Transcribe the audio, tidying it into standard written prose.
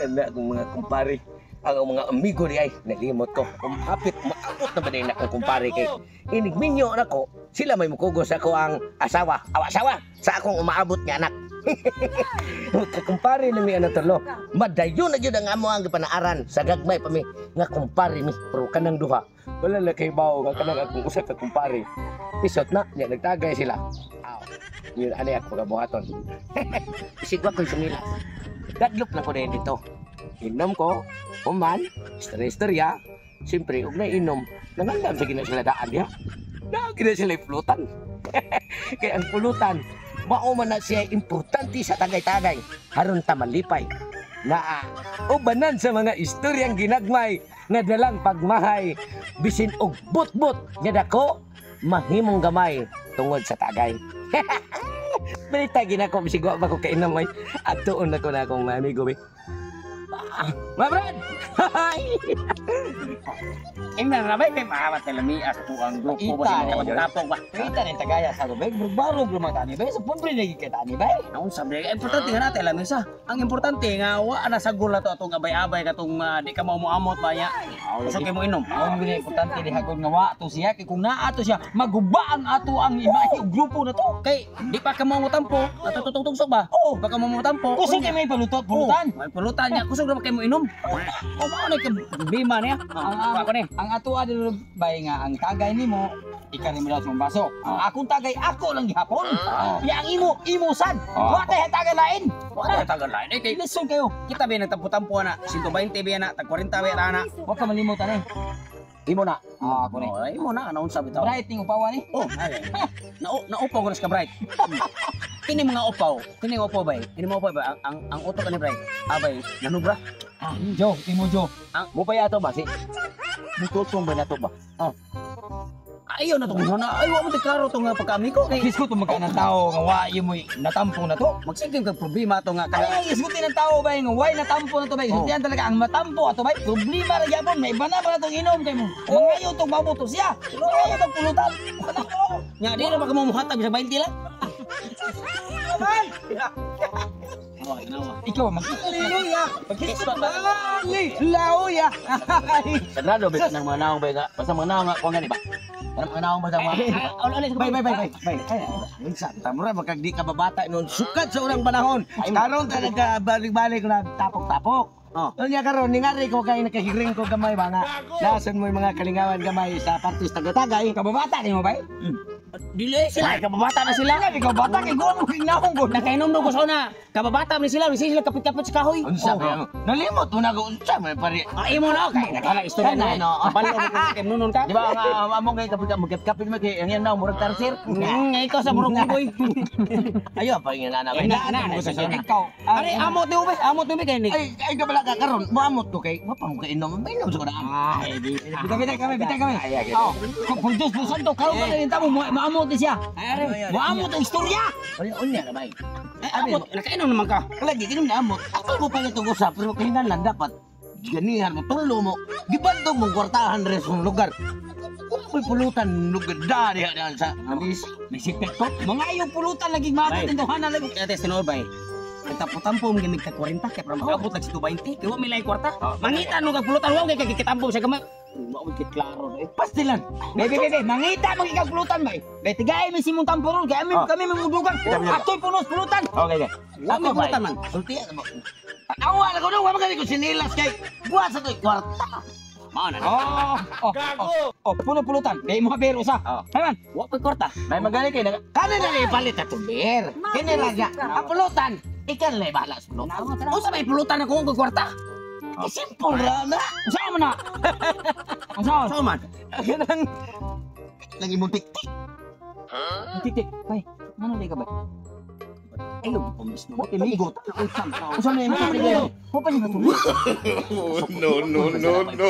Na akong mga kumpare. Ang mga amigo di ay nalimot ko. Umhapit, maabot na ba din akong kumpare kay inig minyo nako, sila may mukugos ako ang asawa. Aw, asawa sa akong umaabot nga anak. Kakumpare na mi ano tulo. Madayon na jud ang amo ang gipanaaran sa gagmay pa mi nga kumpare mi pero kanang duha. Wala na kay bawo nga kanang akong usa ka kumpare. Pisot na, nya nagtagay sila. Aw. Yun ani ako kabuhaton. Isigwa ko sumilas. Dadlok lang ko na dito. Inom ko, human, istorya-istorya. Siyempre, og nainom, nangandam sa gina sila daan niya. Daan gina sila pulutan. Kaya ang pulutan, mao man na siya importante sa tagay-tagay. Haron ta malipay. Naa, ubanan sa mga istoryang ginagmay nga dalang pagmahay, bisin og but-but nga dako, mahimong gamay tungod sa tagay. Balita ginako, bisigwa ba ko kainom ay atuon na ko na akong amigo be. Ah, my brad! Ingnan na bay kay maawat na lamias po ang grupo ba sa mga tapok ba. Kita ni tagaya sa rubeg, barog lumang tani bay, sa pumbre lagi kay tani bay. Naon sa bre, importante nga natin lamisa. Ang importante nga wa na sa gula to atong abay-abay katong di ka maumuamot ba nya. Kusog kay mo inom. Ang gini importante di hagod nga wa to siya kay kung naa to siya, maguba ang ato ang imahe og grupo na to. Kay di pa ka maumutampo, natutugtog ba? Oo. Baka maumutampo. Kusog kay may palutot, pulutan. Oh, may pulutan niya, kusog ra ba kay mo inom? O mao na kay problema niya. Ang Ako ni. Ang ato adto bay nga ang tagay nimo ikaw ni mo daw sa baso. Ang akong tagay ako lang gihapon. Ya ang imo imo sad. Wa tay tagay lain. Wa tagal lain eh kay Listen kayo. kita ba nagtampo-tampo na 120 ba na tag 40 ba na. Wa ka malimot ani. Imo na. Ah, ako ni. Oh, imo na naunsa bitaw. Bright ning upawan ni. Oh, ay. Naupaw ko na sa Bright. Kini mga upaw, kini upaw bay. Kini mga upaw bay ang utok ani Bright. Abay, nanubra. Ah, Jo, imo Jo. Mo pa yato ba si? Mututong ba na to ba? Ayaw na to kung na. Ay, wa mo klaro to nga pagkaamigo kay Kisko to magka ng tao nga wa imo natampo na to. magsigim kag problema to nga Ay, kada ang isguti ng tao ba nga why natampo na to ba? Isgutihan talaga ang matampo ato ba? Problema ra gyapon, may iba na ba na tong inom kay mo. Mangayo tong mabuto siya. Mangayo tong pulutan. nya di na ba ka mo sa 20 lang. Oh, ginawa. Ikaw mag-Hallelujah. Hallelujah. Sagrado ba ng mga naong ba nga? Basta mga naong nga kuha nga di ba? Kanang mga naong basta mga Bay bay bay bay. Bay. Minsan, tamura magkag di ka babata noon. Sukad sa unang panahon. Karon ta nagkabalik-balik na tapok-tapok. Oh. Unya karon ningari ko kay nakahiring ko gamay ba nga. Nasan mo yung mga kalingawan gamay sa partis tagatagay. Kababata ni mo bay? Dili sila kababata na sila. Sila ikaw bata kay guwa mo ginaong ko. Nakainom do ko sa una. Kababata man sila, sila kapit-kapit sa kahoy. Unsa ba? Nalimot mo na ko unsa man pare. Ah, imo na kay naghala istorya na. No. Kabalo mo kung kay nunon ka. Di ba nga among kay kapit magkapit man kay ang yan na murag tarsir. Ikaw sa murong buboy. Ayo pa yung nana. Na, na, na, na. Ikaw. Ari amot ni ube, amot ni ube kay ni. Ay, ay kabala ka karon. Moamot ko kay wa pa mo kainom. Mainom sa ko na. Ay, di. Bitay bitay kami, bitay kami. Ay, ay, ay. Oh, kung Diyos po santo, karon pa rin tamo maamot ni siya. Maamot ang istorya. Unya unya na bay. Ay, amot, nakainom naman ka. Lagi kinom na amot. Ako mo pa itong usap pero kinahanglan dapat ganihan mo tulo mo. Gibandog mong kwartahan rin sa lugar. Kung may pulutan lugar dari diha sa alis. May sipit ko. Mga iyong pulutan lagi maabot Bay. ng duhana lagi. Kaya tes tinuod bay. Nagtampo-tampo mo gamit ka 40 kay para makaabot lag 120 kay wa may lahi kwarta. Mangita no kag pulutan wa kay kikitampo sa gamay. Wa kay klaro eh. Pastilan. Be, be, be, be, mangita mo kang pulutan bay. Be, tigay mi simong tampo ron kay kami kami mamudugang. Atoy punos pulutan. Okay, okay. Wa may pulutan man. Sultian mo. Awa na ko no, wa man ko sinilas kay buwas sa to'y kwarta. Mao na. Oh, oh, oh, oh, puno pulutan. Be, mo bero sa. Oh. Hay man. Wa pa kwarta. May magali kay kanin na ipalit ato beer. Kini ra niya. Ang pulutan, ikan lang bahala sa pulutan. Unsa may pulutan ako kung kwarta? Eh, simple ra na. Unsa man na? Unsa? Sao man? Kanang lagi mo tik-tik. Titik. Bay, ano di ka bay? Ay, pumis no. Amigo. Unsa man imo? Mo pa ni matuloy. No, no, no, no.